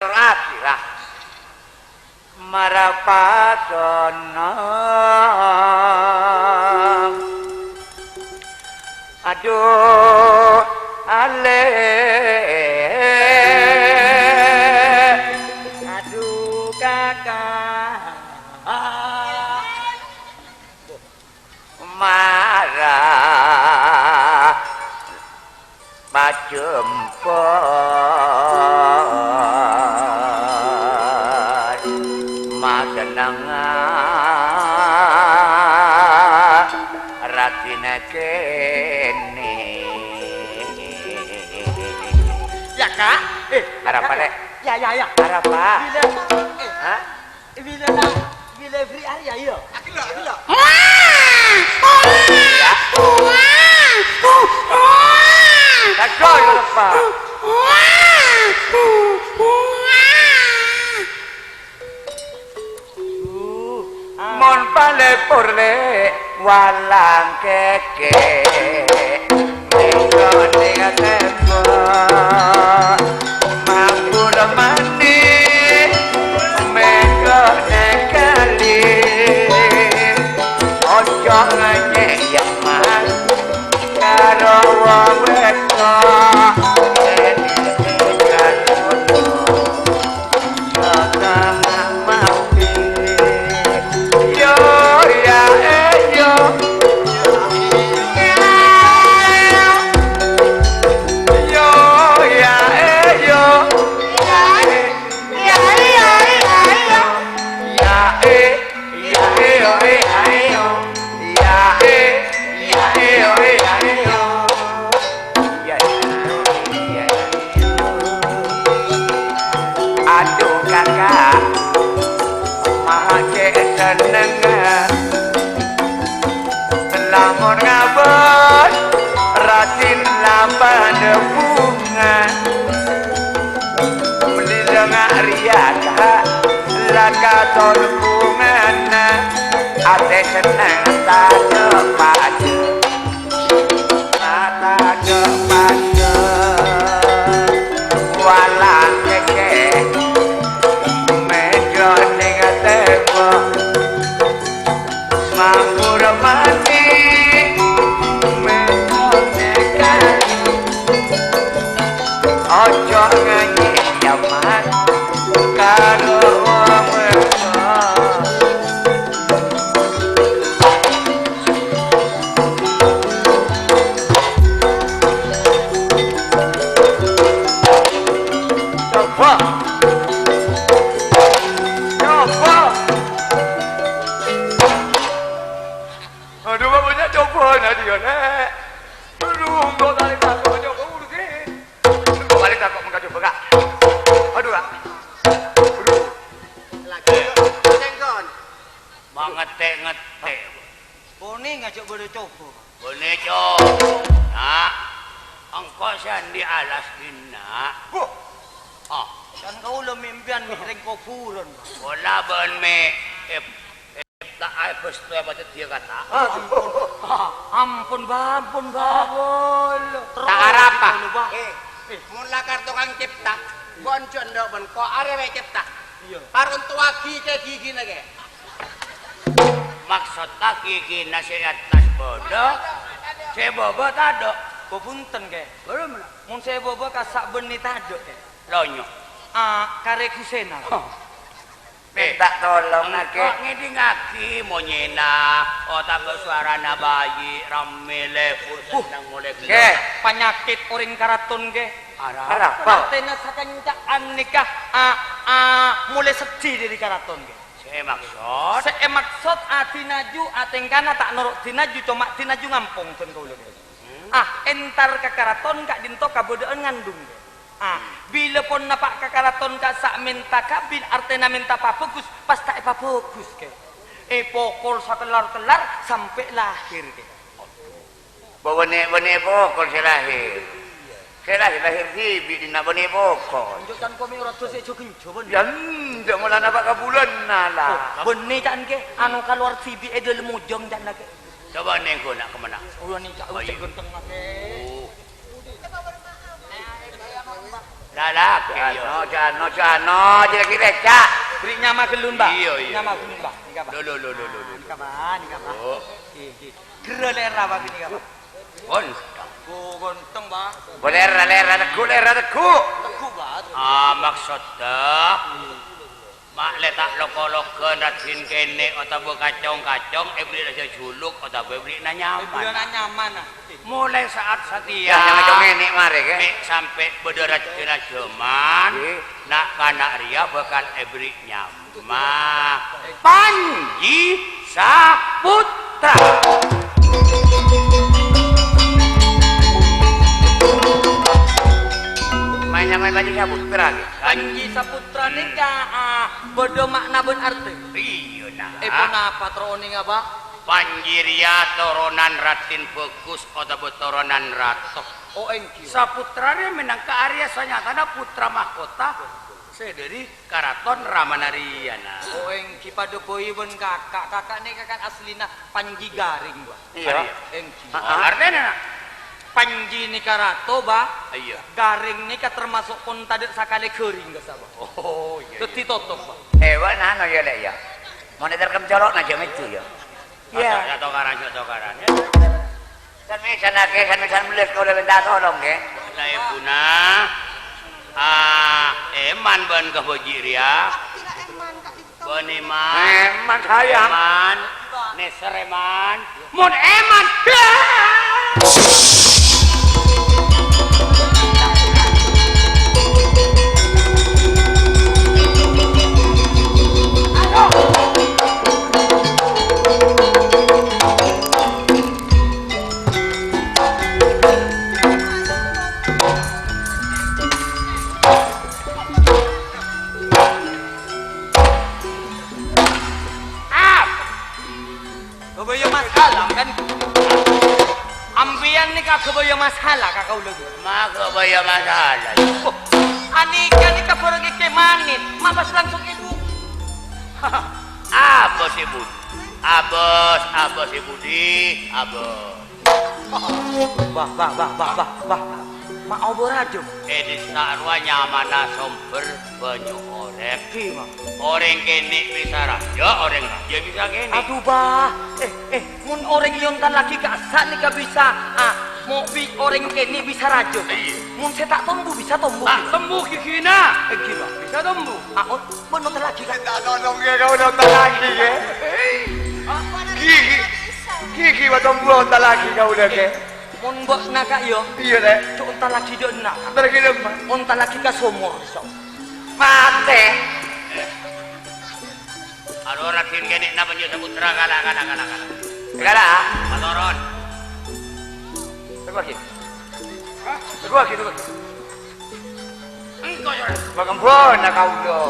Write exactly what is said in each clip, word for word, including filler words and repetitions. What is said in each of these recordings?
Akhirah marapasono. Adu, ale. Adu, kaka. Mara pajemput masennengnga radina kene. Ya, Kak. Eh, arapa, Kak. Lek? Ya, ya, ya. Arapa? Bilâ, eh, hah? Bilâ la, bilâ free arèya, iyâ? Aghellâ', aghellâ'. Wah! Wah! Wah! Wah! Kagak, ya, Pak. Wah! Wah! Mon palèpor lè walang kèkè. Mèngko nèng tèmpo, mabur mandi, mèngko nèng kali. Ojo nganyè' yamman karo wong wedok, mènèng karo Adu, kaka, ma' cè' sennengnga. Lamon ngabâs, rajin la padâ bhunga. Mèlè lengnga' rèya, ka, la katon bhungana. Atè senneng, tadâ' padâ. Tadâ' padâ, walang kèkè, mènjhâ nèng tèmpo, mabur mandi, mènjhâ nèng kali. Ojo nganyè' yamman karo wong wedok. Coba. Coba. Aduh, bapaknya coba, nah, dia, Nek. Aduh, engko' tarik tako', coba urusin. Engko' tarik tako', mengka coba, Kak. Aduh, Kak. Aduh. Lagi, Cengkon. Mangette-ngette. Ponè ngajhâk bâdâ coba. Ponè, Cong. Nah, engko' sè andi' alas dinna'. Wah. Ah. Kan kaulâ mèmpèyan mè' rèng kobhurân, Bang. Pola bân mè' ep-, epta ae bâs towa pajhât dia kata. Ampon. Ah, ampon, Bang, ampon, Bang. Ampon. Terus Ta' arapa? Ngono, Bang. Eh, eh, mon lakar tokang cèpta, kon jhâ' endâ' bân ko' arè wae cèpta. Iyâ. Parontowaghi kè ghigina kè. Maksodda ghigina sè è attas bâdâ, sè è bâbâ tadâ'. Bhunten, Kè. Mon sè è bâbâ kassa' bânnè tadâ', Kè. Lonyo. Ah, karè ghusèna. Mènta tolong, Kè. Engko' ngèdingngaghi monyèna, otabâ sowarana bayi', rammè, lebur, senneng molè ghellâ'. Kè, panyakèt orèng karaton, Kè. Arapa? Arapa? Artèna sakanca' anèka, a, a, molè seddhi dhâri karaton, Kè. Sè èmaksod? Sè èmaksod adinaju, atèngkana ta' noro' dinaju, coma dinaju ngampong bân kaulâ. Hmm. Ah, entar ka karaton ka'dinto kabâdâ'ân ngandung. Ah, hmm, bilâ pon napa' ka karaton kassa' mènta kabil, artèna mènta pabhâghus, pas ta' èpabhâghus, Kè. Èpokol sakellar-kellar sampè' lahir, Kè. Bâ bânnè, bânnè pokol sè lahir. Sè lahir, lahir dhibi' dinna' bânnè pokol. Enjâ' can komè ora dâ' sè jhâ-ghânjhâ, bânnè. Yâ, enjâ' mola napa' ka bulânna, la. Oh, bânnè can, Kè, anu kalowar dhibi' è dâlem ojhâng can, Kè. Coba nèngghu, na', kemma'na. Oh, nèng ca-, oh, iyâ, cè' ghântengnga, Kè. Oh. Lalakè, iyâ. Jano, jano, jano, jâ' kèra, Cak. Bâri' nyama ghellun, Bâ. Iyâ, iyâ. Nyama ghellun, Bâ. Nèka, Bâ. Lho, lho, lho, lho, lho, lho. Nèka, Bâ, nèka, Bâ. Oh. Ngghi, ngghi. Ghellâ' lèra, Bâ, bânnè, Bâ. Ghânteng. Oh, ghânteng, Bâ. Bâ, lèra, lèra, tegghu', lèra, tegghu'. Tegghu', Bâ. Ah, maksodda? Hmm. Ma' lè ta' lok-ologhân raddhin kènè' otabâ kacong-kacong èbherri'na jhâ-, jhuluk otabâ èbherri'na nyaman. Èbherri'na nyaman, ah. Molaè sa'at satèya. Yâ, nyang kacong kènè' marè, kè? Mè' sampè' bâdâ raddhinna jhâman, Ngghi. Na'-kana' rèya bhâkal èbherri' nyama Panji Saputra. Maèn nyamaè Panji Saputra, kè? Panji Saputra nèka, ah, bâdâ ma'na bân artè. Iyâ, nah. Eh, ponapa terro onènga, Bâ? Panji rèya toronan Raden Bagus otabâ toronan Rato. Oh, èngghi. Saputra rèya mènangka arèya sanyatana putra mahkota sè dâri karaton ramana rèya, nah. Oh, èngghi, padâ bhâi bân kaka'. Kaka' nèka kan aslina Panji Garing, Bâ. Iyâ. Arèya. Èngghi. Heeh. Artèna, nah. Panji nèka rato, Bâ. Iyâ. Garing nèka tamaso' pon tadâ' sakalè ghâring kassa', Bâ. Oh, iyâ, iyâ. Dâddhi totop, Bâ. Èwa' nano, yâ, Lè', yâ. Mon èterkem colo'na jhâ' mèju, yâ. Iyâ. Aja, aja tokaran, aja tokaran. San-mèsan, kè, san-mèsan mellès kaulâ mènta tolong, kè. Lah, èbuna. Ah, Èman bân Ka Bâji' rèya. Bân Èman. Èman, sayang. Èman. Nèser Èman. Mon Èman. Apa? Ghâbâyâ masalah, kan? Ampèyan nèka ghâbâyâ masalah ka kaulâ, Bu. Ma' ghâbâyâ masalah. Oh, anèka nèka bhârâng èkè manèt, ma' pas langsung èbu. Abâs, Ibu. Abâs, abâs, Ibu, di. Abâs. Bâ, bâ, bâ, bâ, bâ, bâ. Ma' obâ rajâ. È dissa' rowa nyamana sombher bânyu orèng. Ghi, Bâ. Orèng kènè' bisa rajâ, orèng rajâ bisa kènè'. Adhu, Bâ. Eh, eh, mon orèng èontallaghi kassa' nèka bisa, ah, mo' bi-, orèng kènè' bisa rajâ, Bâ. Iyâ. Mon sè ta' tombu bisa tombu. Ta' tombu ghigina. Èngghi, Bâ. Bisa tombu. Ah, oh. Bân ontallaghi, Ka'. Minta tolong, ya, kau udah ontallaghi, ya. Gigi, gigi, wa tombu ontallaghi kau udah, ke. Mon bâ'na, Ka', ya. Iyâ, Lè'. Jhâ' ontallaghi dâ' enna', Ka'. Ontallaghi dâ' emma'. Ontallaghi ka somor, so. Matè. Aro, Raden, kènè' napa, Nyi Saputra? Kala', kala', kala', kala'. Kala', ah? Matoron. Tunggu lagi. Hah? Tunggu lagi, tunggu lagi. Engko', Saudara. Bâ' kembhâna kaulâ.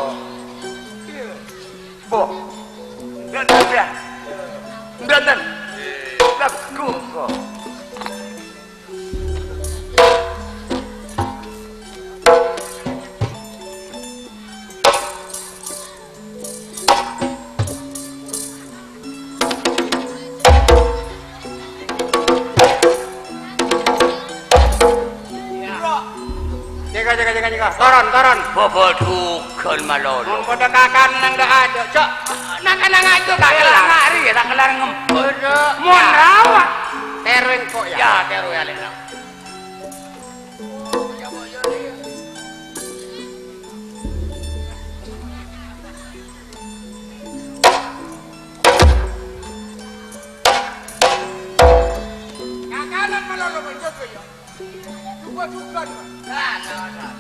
Bo. Bhunten, bhunten. Bhunten. Lagu kok. Jâgâ, jâgâ, jâgâ, jâgâ. Toron, toron. Bobodhughân malolo. Mon padâ kakan nang dâ' adâ', Cok. Nang kanang aja tak kellar. Nang ari ya tak kellar ngempet. Mon rawat. Terowé engko' ya. Ya, terowé alèna. Kakanan malolo mencoba ya. Juga-juga nih. Nah, nah, nah.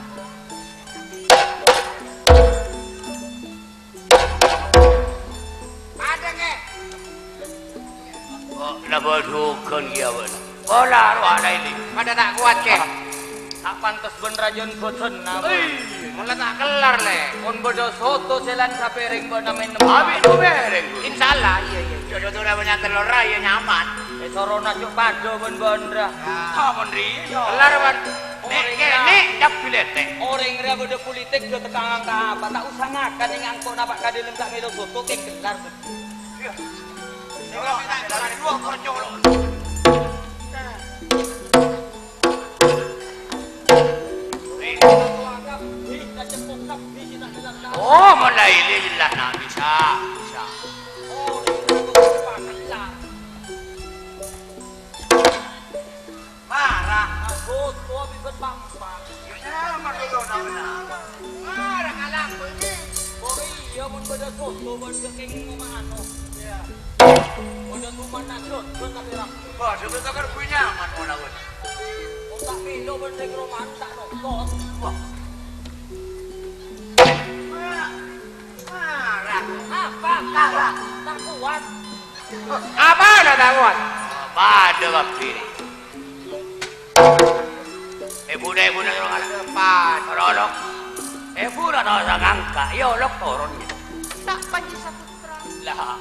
Padâ, Kè. Kok nabâ dhughân kèya, bân? Pola rowa laèn. Padâ ta' kowat, Kè. Ah. Ta' pantes bân rajâna bhâdhânna, bân. Ih. Mon la ta' kellar, Lè'. Mon bâdâ soto sè lan sapèrèng bâ'na mènem. Abit sapèrèng, Bu. Insyaallah, iyâ, iyâ. Jhâ' soto ra bânnya' tellorra, iyâ nyaman. È, sorona jhâ' padâ bân bâ'na ra. Ah, mon rèya. Kellar, bân. Nè', kènè', nyabbi lètè'. Orèng rèya bâdâ politik, jhâ' tèka ngangka apa. Ta' osa ngakan, ngangko' napa' ka dâlem ta' mèlo soto, kè kellar. Iyâ. Sèngko' ta' kellar, dua percolo. Oh, mon Laili jelas, nah, bisa, bisa. Oh, ini bagus, Pak, jelas. Mara. Bagus, gua bisa bangsa. Ya, nyamar dulu, nah, benar. Mara, kalah, pergi. Oh, iya, mon bâdâ soto, bâdâ kèngèng, ngomong anu. Iya. Bâdâ tuman, nah, jot, jot, tapi rapi. Wah, sebetulnya kan punya, man, mau lawan. Oh, tak pilo, bâdâ sè roman, tak nonton. Wah. Mara. Apa? Kalah. Tak kuat. Apa na ta' kowat? Padâ kabbhi. Èbuna, èbuna, terro ngala'. Pas, rolo. Èbuna tao sangangka', iyâ olok toron, gitu. Ta' Panji Saputra. Lah.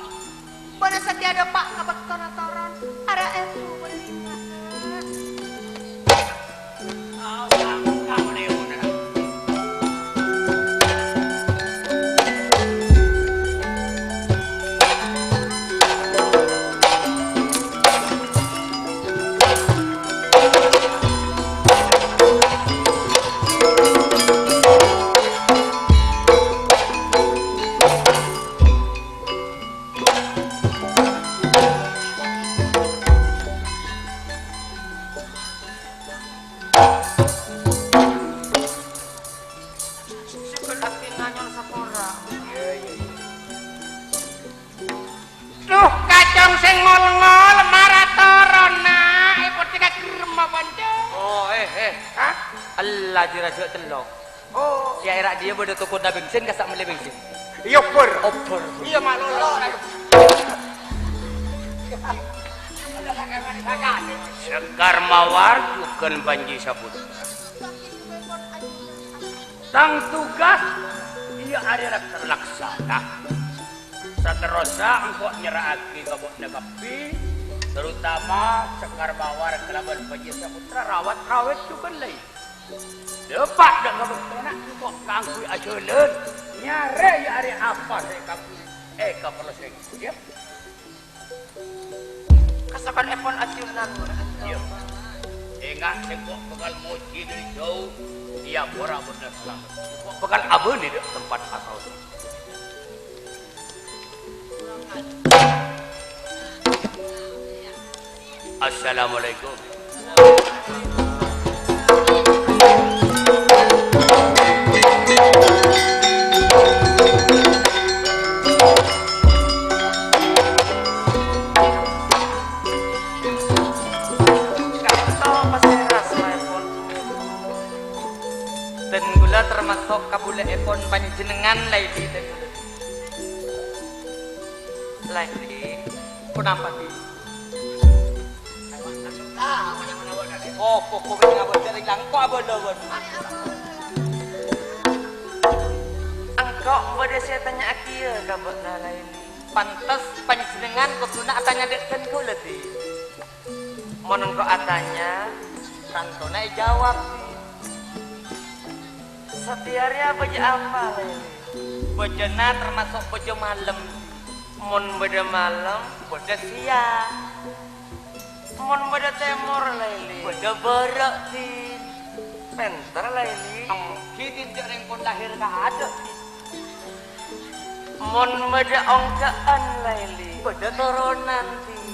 Bâdâ satèya dâpa' ka bâktona toron. Ara èbu bâdâ lèma'. Sèngko' abdhina nyo'on sapora. Iyâ, iyâ, iyâ. Duh, kacong sè ngol-ngol, mara toronna, èpon sè kagerem apa, Cong? Oh, eh, eh. Hah? Ella, jârèya jhâ' tello. Oh. Yâ, èra' dhiyâ bâdâ tokona bènsin, kassa' mellè bènsin. Iyâ, bâr. Obâr. Iyâ, malolo. Sekar Mawar jhughân Panji Saputra. Tang tugas iyâ arèya terlaksana. Saterrossa engko' nyerra'aghi ka bâ'na kabbhi, terutama Sekar Mawar kalabân Panji Saputra rawat rawèt jhughân laèn. Dâpa' dâ' ka bâktona engko' kaangghuy ajhâlân, nyarè iyâ arèya apa sè kaangghuy èkaparlo sèngko', yâ. Kasokanèpon ajunan. Iyâ. Enga', sèngko' bhâkal mojhi dâri jhâu, iyâ, pora bâ'na salamet. Sèngko' bhâkal abâli dâ' tempat asal. Assalamualaikum. Kanto pasèra saèpon. Dân kaulâ tamaso' kabulâèpon panjhennengngan, Laili, dân kaulâ. Laili, ponapa, Di? Oh, pokok ini abot dari langko abot lawan. Engko' bâdâ sè ètanya'aghiyâ ka bâ'na, Laili. Pantes panjhennengngan kodhuna atanya dâ' dân kaulâ, Di. Mon engko' atanya, tantona èjâwâb, Di. Satèya rèya bâjâ apa, Laili? Bâjâna tamaso' bâjâ malem. Mon bâdâ malem, bâdâ sèyang. Mon bâdâ tèmor, Laili, bâdâ bârâ', Din. Pènter, Laili. Èngghi, Din, jhâ' rèng pon lahèr kaadâ', Din. Mon bâdâ ongghâ'ân, Laili, bâdâ toronan, Din.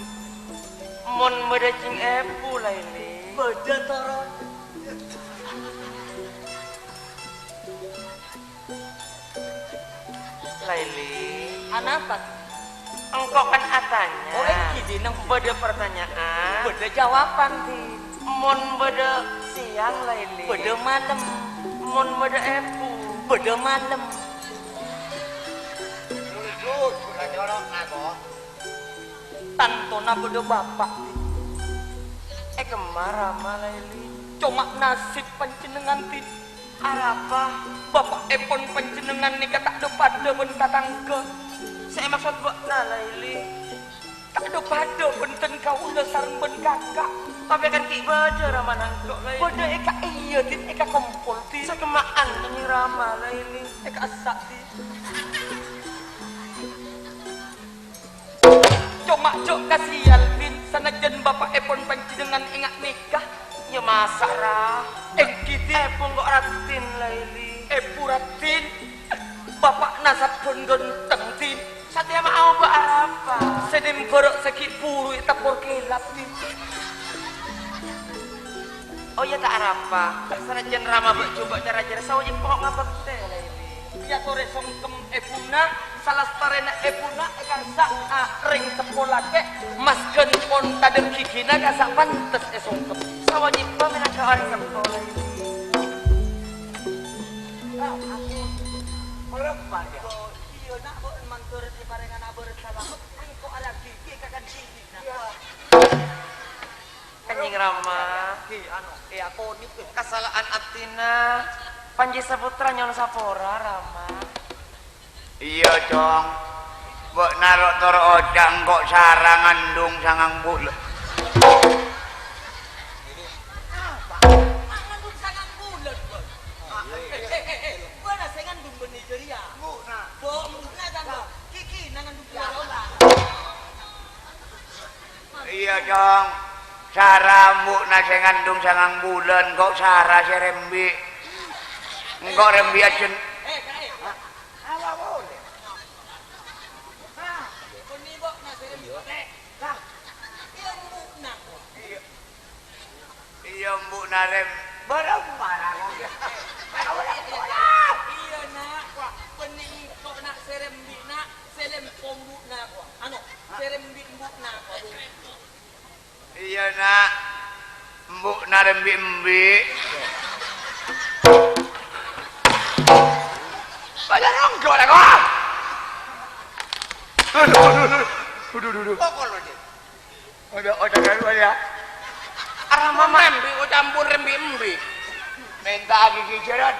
Mon bâdâ jhing èbhu, Laili, bâdâ toron. Laili. Anapa? Engko' kan atanya. Oh, èngghi, Din. Bâdâ partanya'an. Bâdâ jawaban, Din. Mon bâdâ sèyang, Laili, bâdâ malem. Mon bâdâ èbhu, bâdâ malem. Tantona bâdâ bapa', Din. È kemma rama, Laili? Coma nasib panjhennengngan, Din. Arapa? Bapa'èpon panjhennengngan nèka ta' dhâ-padhâ bân tatangghâ. Sè èmaksod bâ'na, Laili? Ta' dhâ-padhâ bân dân kaulâ sareng bân kaka'. Tapè kan ghi' bâdâ ramana engko', Laili. Bâdâ è ka-, iyâ, Din, èkakompol, Din. Sakemma'an nèng rama, Laili. Èkassa', Din. Coma jhâ' kasèyal, Din, sanajjân bapa'èpon panjhennengngan enga' nèka. Yâ, masa', ra? Èngghi, Din. Èbhu engko' raddhin, Laili. Èbhu raddhin? Bapa' Lagi buru ètebbhur kèlap, Bi. Oh, iyâ, ta' arapa. Sanajjân Rama bâ' jhubâ' cara jârèya, sawâjâ kok ngabâktè, la, Bi. Iyâ, torè songkem èbhuna, salastarèna èbhuna, èkangsa, ah, rèng seppo lakè', mas ghân pon tadâr ghigina, kangsa pantes èsongkem. Sawâjâ mènabi orèng seppo, la, Bi. Ah, ampon. Ora, Pak, ya. Iyâ, Na', kok mandhâr èparèngana bârâs salamet, engko' arè ghighi kakan ghighi, Na'. Kanjeng Rama. Ki, anu, èakonè, eh. Kasala'an abdhina, Panji Saputra nyo'on sapora, Rama. Iyâ, Cong. Bâ'na ro-, toro' oca' engko' sara ngandung sangang bulân. Apa? Ngandung sangang bulân, Bos. Eh, eh, eh, eh, bâ'na sè ngandung bânnè jârèya. Embu'na. Bo, embu'na, kan, Bos. Kiki, na ngandung bulân. Iyâ, Cong. Sara embu'na sè ngandung sangang bulân, engko' sara sè rembi'. Engko' rembi' ajân. Eh, kaè. Apa boleh? Nah, konni embu'na sè rembi'. Lah, iyâ embu'na. Iyâ. Iyâ, embu'na rem-, bârâmpa, Na'? Iyâ, Na', wah, bânnè engko', Na', sè rembi', Na', sè lempo embu'na, wah. Anu, sè rembi' embu'na, wah. Iyâ, Na', embu'na rembi' embi'. Bâjâ ronggo, La, kok. Aduh, aduh, aduh. Aduh, aduh, aduh. Pokok lo, Cik. Ojo, ojo, ojo, ya. Arah mama. Rembi' kok campur rembi' embi'. Menta gigi jerat.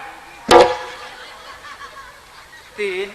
Tin.